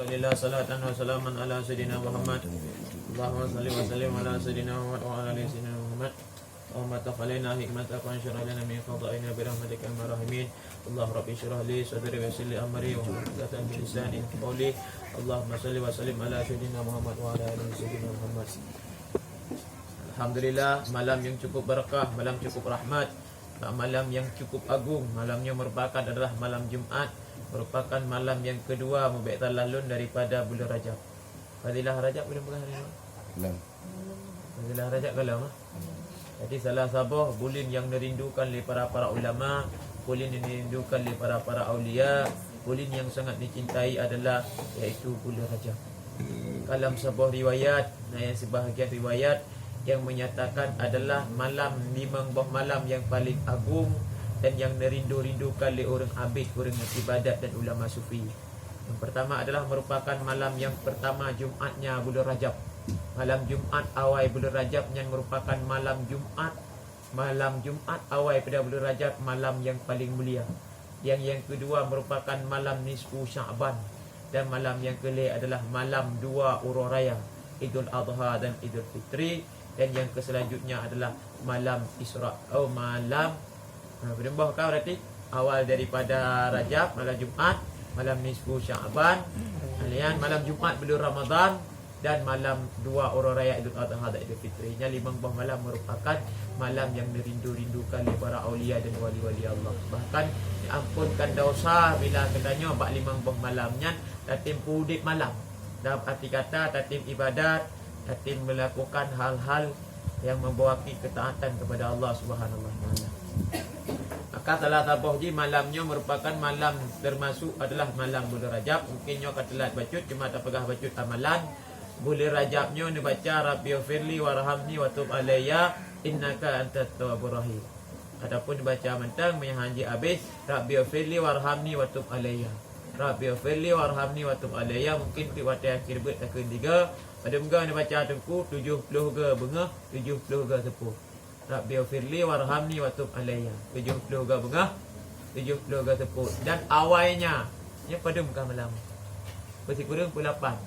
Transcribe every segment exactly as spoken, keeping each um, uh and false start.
Alhamdulillah, salatan wa salaman ala sayyidina Muhammad. Allahumma salli wa sallim ala sayyidina Muhammad wa ala ali sayyidina Muhammad. Allahumma taf alaina hikmataka wa ansyur alaina min fadailina bi rahmatika ya arhamar rahimin. Allahumma rabbi syrah li sadri wa yassir li amri wa hlul 'uqdatam min lisani yafqahu qawli. Allahumma salli wa sallim ala sayyidina Muhammad wa ala ali sayyidina Muhammad. Alhamdulillah, malam yang cukup barakah, malam cukup rahmat, malam yang cukup agung. Malam nyoe merupakan adalah malam Jumat, merupakan malam yang kedua, mubek talah lôn, daripada bulan Rajab. Fadilah Rajab bulan peugah hari ini? Lom. Fadilah Rajab ka lom, ah? Jadi salah saboh buleuen nyang neurindukan lé para-para ulama, buleuen nyang neurindukan lé para-para aulia, buleuen nyang sangat dicintai adalah yaitu buleuen Rajab. Dalam saboh riwayat, na nyang sibahagian riwayat yang menyatakan adalah malam, limong boh malam yang paling agung dan yang neurindu-rindukan lé ureuëng abid, ureuëng nyang ibadat dan ulama sufi. Yang pertama adalah merupakan malam yang pertama Jumatnya bulan Rajab. Malam Jumat awai bulan Rajab nyan merupakan malam Jumat, malam Jumat awai pada bulan Rajab, malam yang paling mulia. Yang yang kedua merupakan malam nisfu Sya'ban, dan malam yang kelima adalah malam dua uroe raya, Idul Adha dan Idul Fitri, dan yang keselanjutnya adalah malam Isra. Oh, malam, ha, berembah kau berarti awal daripada Rajab, malam Jumat, malam nisfu Sya'ban, kemudian malam Jumat belum Ramadan, dan malam dua uroe raya Idul Adha dan Idul Fitri. Nyan limong boh malam merupakan malam yang dirindu-rindukan oleh para aulia dan wali-wali Allah. Bahkan diampunkan dosa bila geutanyoe bak limong boh malam nyan tatem peuudeb malam. Dalam arti kata, tatem ibadat, tatem melakukan hal-hal yang membawa ketaatan kepada Allah Subhanahu wa Taala. Maka salah saboh jih malam nyoe merupakan malam, termasuk adalah malam bulan Rajab. Mungkin nyoe ka teulat bacut, cuma tapeugah bacut amalan. Bulan Rajab nyoe neubaca Rabbighfirli warhamni wa tub alayya innaka antat tawwabur rahim. Ataupun neubaca mantong, meunyo han jeuet habéh, Rabbighfirli warhamni wa tub alayya. Rabbighfirli warhamni wa tub alayya, mungkin tiep watée akhé beuet takheun tiga, padum ga neubaca teungku, tujoh ploh ga beungoh, tujoh ploh ga seupôt. Rabbighfirli warhamni wa tub alayya. Tujoh ploh ga beungoh, tujoh ploh ga seupôt. Dan awainya, nyoe padum ka malam? Peusikureueng peulapan.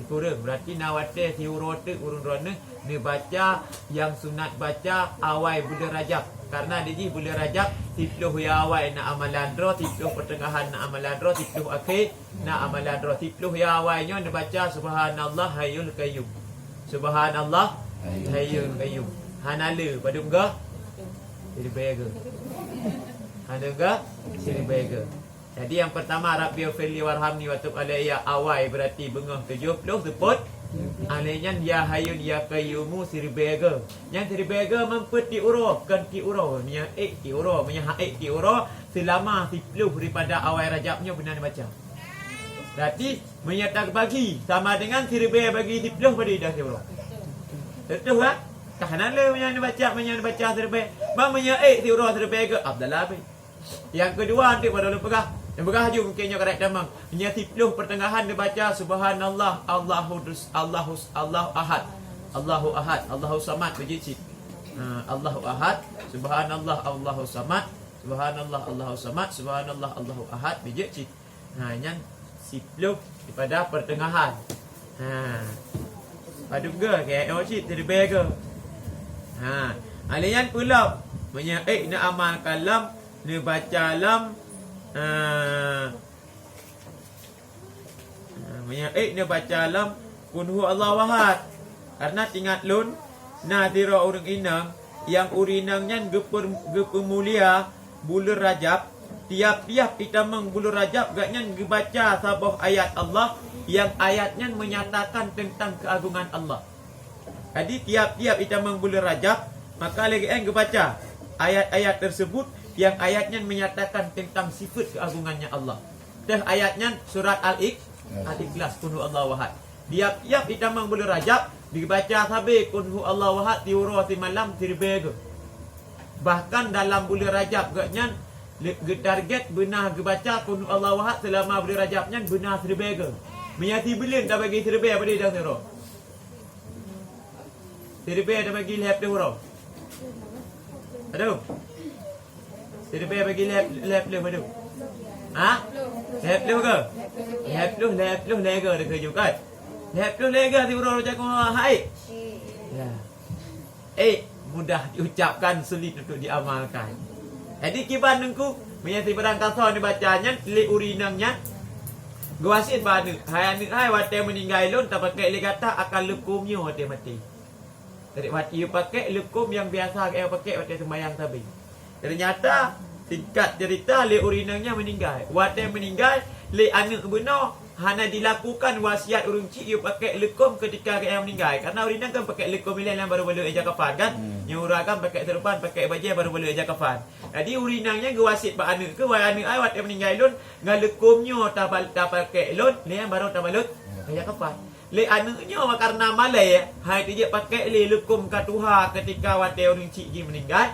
Sikureueng, berarti na watée siuroe teuk ureuëng droeneuh neubaca nyang sunat baca awai bulan Rajab. Karena di jih bulan Rajab, siploh nyang awai na amalan droe, siploh peuteungahan na amalan droe, siploh akhé na amalan droe. Siploh nyang awai nyoe neubaca Subhanallah Hayyul Qayyum. Subhanallah Hayyul Qayyum. Hana le, padum ga? Siribée ga. Hana ga? Siribée ga. Jadi yang pertama, Rabbighfirli warhamni wa tub alayya, awai berarti beungoh tujoh ploh seupôt. Alai nyan Ya Hayyun Ya Qayyumu siribée ga. Nyan siribée ga meunyo tiep uroe, kon tiep uroe. Meunyo ék tiep uroe, meunyo han ék tiep uroe, selama siploh daripada awai Rajab nyoe beuna neubaca. Berarti meunyo tabagi sama dengan siribée bagi siploh, padum dah siuroe? Beutôi, ha? Ka hana le meunyo neubaca, meunyo neubaca siribée. Bah meunyo ék siuroe siribée ga, afdal habéh. Nyang keudua, nanti pada lôn peugah. Lôn peugah laju, mungkin nyoe karek tamong. Nyan siploh peuteungahan neubaca Subhanallah, Allahus, Allahus, Allahu Ahad. Allahu Ahad, Allahu Samad, beujeuet cit. Ha, Allahu Ahad, Subhanallah, Allahu Samad. Subhanallah, Allahu Samad. Subhanallah, Allahu Ahad, beujeuet cit. Ha, nyan siploh daripada peuteungahan. Ha. Padum ga, keu nyoe cit siribée ga. Ha. Alai nyan peulom. Meunyo ék neuamalkan lom, neubaca lom, ha, ha, meunyo ék neubaca lom Qul huwallahu ahad. Karena teuingat lôn, na sidroe ureuëng inong, nyang ureuëng inong nyan geupeu-, geupeumulia buleuen Rajab. Tiap-tiap itamong buleuen Rajab, gobnyan geubaca saboh ayat Allah, nyang ayat nyan menyatakan teuntang keuagongan Allah. Jadi, tiap-tiap itamong buleuen Rajab, maka lagée nyan geubaca ayat-ayat tersebut nyang ayat nyan menyatakan teuntang sifeuet keuagongannya Allah. Teuh ayat nyan surat Al-Ik-, Al-Ikhlas, Qul huwallahu ahad. Tiap-tiap itamong buleuen Rajab, dibaca sabe Qul huwallahu ahad siuroe simalam siribée ga. Bahkan dalam buleuen Rajab gobnyan le-, geutarget beuna geubaca Qul huwallahu ahad seulama buleuen Rajab nyan beuna siribée ga. Meunyo sibuleuen tabagi siribée, padum dah siuroe? Siribée tabagi lhée ploh uroe? Padum? Siribée bagi lhée, lhée ploh padum? Ha? Lhèe ploh ke? Lhèe ploh, lhèe ploh lhèe ke, dikeue ju kan? Lhèe ploh lhèe ke siuroe cakong haid? Ya. Eh, mudah diucapkan, sulit untuk diamalkan. Jadi kiban Teungku, meunyoe sibarang kasoe neubaca nyan lé ureueng inong nyan, geuwasiet bak aneuk, "Hai aneuk hai, watèe meuninggai lôn tapakék lé gata akan leukom nyoe watèe maté." Jadi watèe pakék leukom nyang biasa gata pakék watèe seumayang sabe. Teunyata singkat ceurita lé ureueng inong nyan meuninggai. Watèe meuninggai lé aneuk bunoe, hana dilakukan wasiat ureueng chik yue pakék leukom keutika gobnyan meuninggai. Karena ureueng inong kan pakék leukom ilèe nyang barô balot ija kafan kan? Hmm. Nyang ureueng agam pakék seureuban, pakék bajèe barô balot ija kafan. Jadi ureueng inong nyan geuwasiet bak aneuk geuh, "Wahai aneuk ai, watèe meuninggai lôn, ngon leukom nyoe tabal-, tapakék lôn, lheuh nyan barô tabalot ija kafan." Lé aneuk nyoe karena malèe, han teujeuet pakék lé leukom ka tuha keutika watèe ureueng chik jih meuninggai.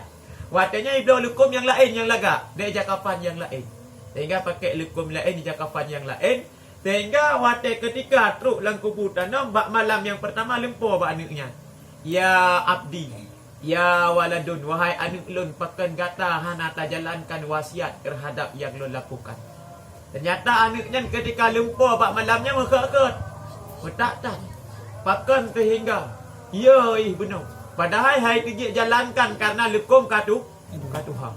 Watèe nyan jibloe leukom nyang laén nyang lagak, dan ija kafan nyang laén. Sehingga pakék leukom laén, ija kafan nyang laén. Sehingga watèe keutika trok lam kubu tanom, bak malam nyang peurtama lumpoe bak aneuk nyan, "Ya abdi, ya waladun, wahai aneuk lôn, pakon gata hana tajalankan wasiat teuhadap nyang lôn lakukan?" Teunyata aneuk nyan keutika lumpoe bak malam nyan meukeut-keut, meutat-tat. Pakon seuhingga, ya ih bunoe, padahai han teujeuet jalankan karena leukom ka tu-, ka tuha.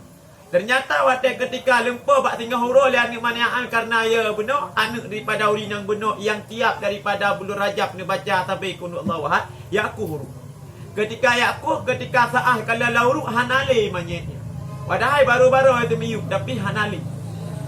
Teunyata watèe keutika lumpoe bak singoh uroe lé aneuk manyak nyan karena ya bunoe, aneuk daripada ureueng inong bunoe nyang tiap daripada buleuen Rajab neubaca sabe Qul Huwallahu Ahad, ya kuh uruek. Keutika ya kuh, keutika saát ka lheueh lam uruek hana lé manyét nyan. Padahai barô-barô teumiyueb, tapi hana lé.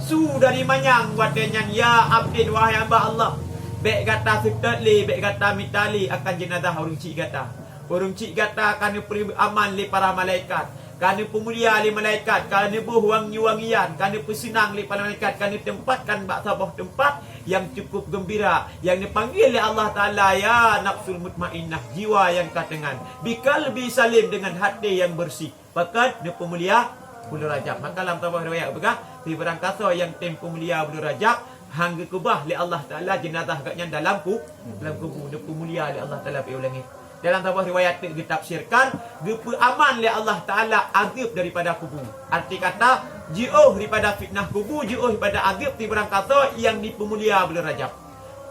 Su dari manyang watèe nyan, "Ya abdin, wahai hamba Allah, bèk gata seutôt lé, bèk gata mita lé akan jeunazah ureueng chik gata. Ureueng chik gata ka neupeureumeun aman lé para malaikat, ka neupeumulia lé malaikat, ka neuboh wangi-wangian, ka neupeuseunang lé para malaikat, ka neuteumpatkan bak saboh teumpat nyang cukup geumbira, nyang neupanggil lé Allah Taala, 'Ya nafsul mutmainnah, jiwa nyang ka teungan, biqalbin salim, deungon até nyang beureuséh.'" Pakon? Neupeumulia buleuen Rajab. Maka lam saboh riwayat geupeugah, sibarang kasoe nyang tem peumulia buleuen Rajab, han geukeubah lé Allah Taala jeunazah gobnyan dalam ku-, dalam kubu, neupeumulia lé Allah Taala bak u langét. Dalam saboh riwayat teuk geutafsirkan, geupeuaman lé Allah Taala azeub daripada kubu. Arti kata, jiôh daripada fitnah kubu, jiôh daripada azeub sibarang kasoe nyang dipeumulia buleuen Rajab.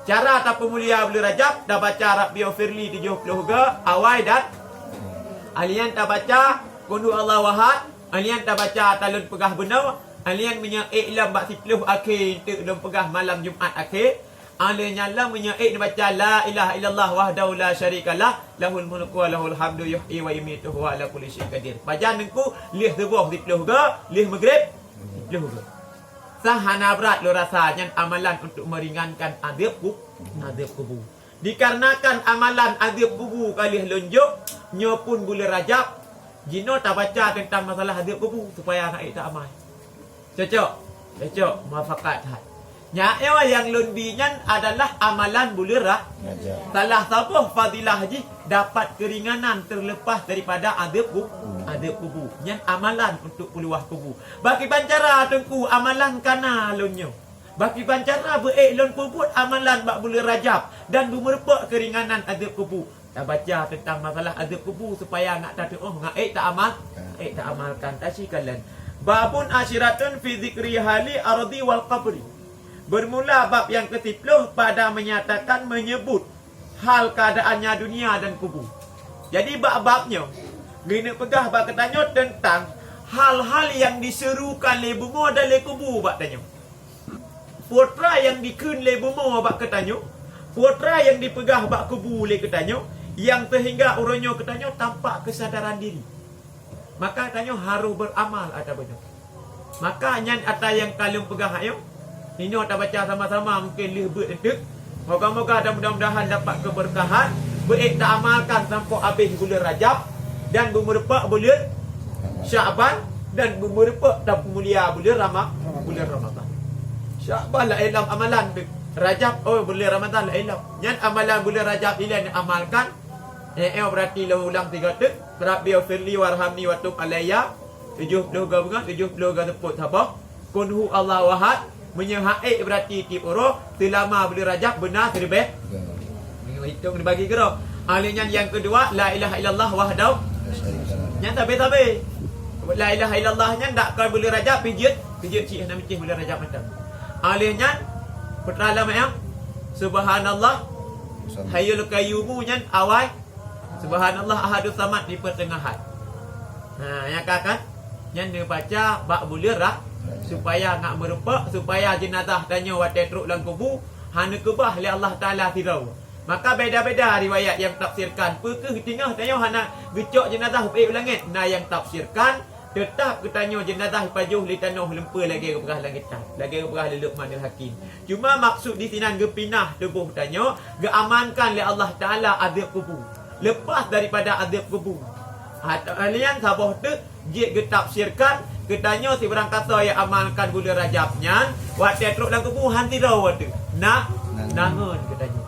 Cara tapeumulia buleuen Rajab, tabaca Rabbi ghfirli tujoh ploh goe, awai dan alèh nyan tabaca Qul Huwallahu Ahad, alèh nyan tabaca Ata Lôn Peugah Bunoe, alèh nyan meunyoe ék lom bak siploh akhé teuk lôn peugah malam Jumat akhé, alèh nyan lom meunyoe ék neubaca La ilaha illallah wahdahu la syarikalah, lahul mulku wa lahul hamdu, yuhyi wa yumitu, wa huwa ala kulli syai'in qadir. Pajan Teungku, lheueh suboh siploh goe, lheueh meugreb siploh goe. Sa hana brat lôn rasa nyan amalan untuk meringankan azeub ku-, azeub kubu. Dikarenakan amalan azeub kubu ka lheueh lôn jok, nyoe pun buleuen Rajab, jinoe tabaca teuntang masalah azeub kubu supaya hana ék taamal. Cocok? Cocok, muafakat that. Nyoe nyang lôn bi nyan adalah amalan buleuen Ra-, Rajab. Salah saboh fadilah jih dapat keuringanan teuleupah daripada azeub ku-, azeub kubu. Nyan amalan untuk peuluwah kubu. Pakriban cara Teungku amalan ka na lôn nyoe? Pakriban cara beu ék lôn peubuet amalan bak buleuen Rajab dan beumeurumpok keuringanan azeub kubu? Tabaca teuntang masalah azeub kubu supaya ngat tateuôh ngat ék taamal-, ék taamalkan. Taci kalon. Babun asyiratun fi dzikri hali ardi wal qabri. Bermula bab nyang keusiploh pada menyatakan, menyebut hal keadaannya dunia dan kubu. Jadi bak bab nyoe, geuneuk peugah bak geutanyoe teuntang hal-hal nyang diserukan lé bumoe dan lé kubu bak tanyoe. Peue treuk nyang dikheun lé bumoe bak geutanyoe, peue treuk nyang dipeugah bak kubu lé geutanyoe, nyang seuhingga uroe nyoe geutanyoe tampak keusadaran diri. Maka tanyoe harôh beuramal ata beuneuh. Maka nyan ata nyang ka lôn peugah nyoe, inoe tabaca sama-sama mungken lheueh beuet eunteuk. Moga-moga dan mudah-mudahan dapat keberkahan, beuék taamalkan sampoe abéh buleuen Rajab dan beumeurumpok buleuen Sya'ban dan beumeurumpok tapeumulia buleuen Rama-, buleuen Ramadhan. Sya'ban laén lom amalan, Rajab, oh, buleuen Ramadhan laén lom. Nyan amalan buleuen Rajab ilèe neuamalkan. Eh, eh, berarti lôn ulang tiga teuk. Rabbi ghfirli warhamni wa tub alayya. Tujoh ploh goe beungoh, tujoh ploh goe seupôt saboh. Qul huwallahu ahad. Meunyoe han ék berarti tiep uroe, seulama buleuen Rajab beuna siribèe. Meunyoe hitong dibagi keudroe. Ahli nyan nyang keudua, la ilaha illallah wahdahu. Nyan sabe-sabe. La ilaha illallah nyan dak kon buleuen Rajab pih jeuet, pih jeuet cit hana meucéh buleuen Rajab mantong. Aleh nyan, putra lama yang, Subhanallah, Hayyul Qayyumu nyan awai, Subhanallah Ahadus Samad di pertengahan. Ha, nyang ka kan? Nyan neubaca bak buleuen rah, supaya ngak meureumpok, supaya jeunazah tanyoe watée trok lam kubu, hana keubah lé Allah Taala sidroe. Maka beda-beda riwayat nyang tafsirkan, peu kheueh teungoh tanyoe hana geucok jeunazah ubé u langét. Na nyang tafsirkan, teutap geutanyoe jeunazah ipajoh lé tanoh lumpur lagée geupeugah lam kitab, lagée geupeugah lé Luqmanul Hakim. Cuma maksud disinan geupinah tuboh tanyoe, geuamankan lé Allah Taala azab kubu, leupah daripada azab kubu. Atau nyan saboh teuk jeuet geutafsirkan, geutanyoe sibarang kasoe nyang amalkan buleuen Rajab nyan, watée trok lam kubu han sidroe teuh. Na, na ngon geutanyoe.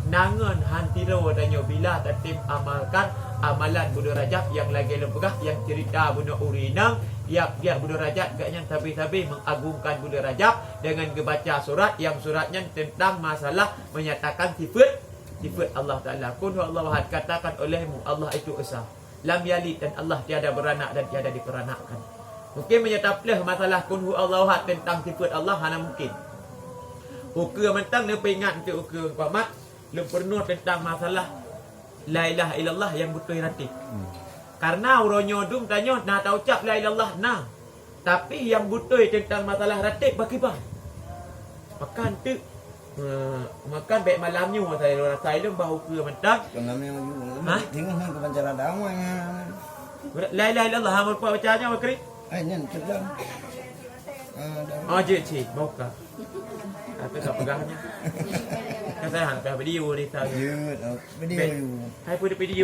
Na ngon han sidroe tanyoe bila tatem amalkan amalan buleuen Rajab nyang lagée lôn peugah, nyang ceurita bunoe ureuëng inong, tiap-tiap buleuen Rajab gobnyan sabe-sabe mengagungkan buleuen Rajab dengan geubaca surat, nyang surat nyan teuntang masalah menyatakan sifeut, sifeut Allah Taala. Qul huwallahu ahad, katakan olehmu, Allah itu esa. Lam yalid, dan Allah tiada beranak dan tiada diperanakkan. Mungkin meunyoe tapeuleueh masalah Qul huwallahu ahad teuntang sifeut Allah, hana mungkin. Ukeue mantong neupeuingat keu ukeue Muhammad, lôn peurunoe teuntang masalah la ilaha illallah nyang beutôi ratéb. Karena uroe nyoe dum tanyoe na taucap la ilaha illallah na. Tapi nyang beutôi teuntang masalah ratéb pakriban. Makan teuk. Eh, makan bék malam nyoe, saya rasa ilong bah ukeue mantong. Malam nyoe, hah? Tengok hang kebancara damai. La ilaha illallah, hang lupa baca nyoe, Kri? Ai, nyan, teudong. Ah, dah. Oh, cik, cik, buka. Aku tak pegang nyoe. Kan saya hantar video ni, tahu. Ya, video you. Hai, pun video.